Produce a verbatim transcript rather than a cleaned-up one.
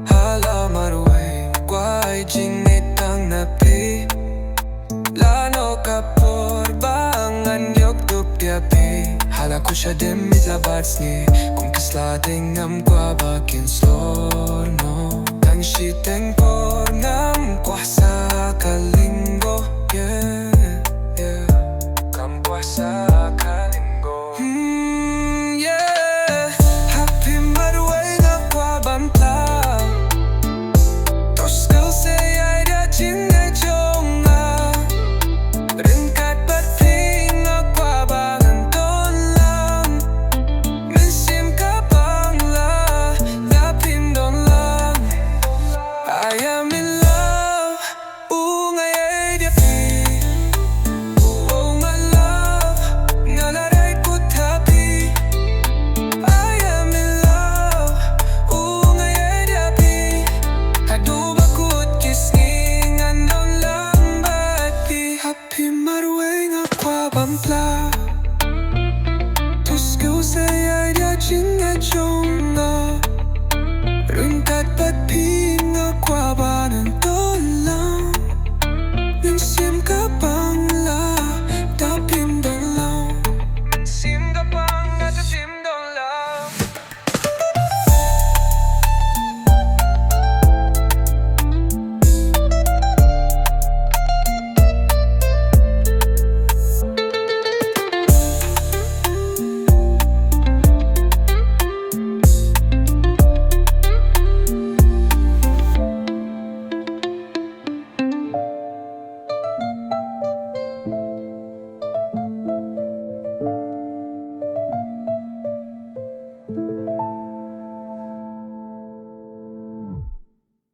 Hala marwei kwah ai jingngeit tang na phi. Lano ka por ba ngan ïoh dup ïa phi. Hala khuid shadien ym la bad sngi. Kum ki sla dei ngam kwah ba kin shlur noh. Tang shiteng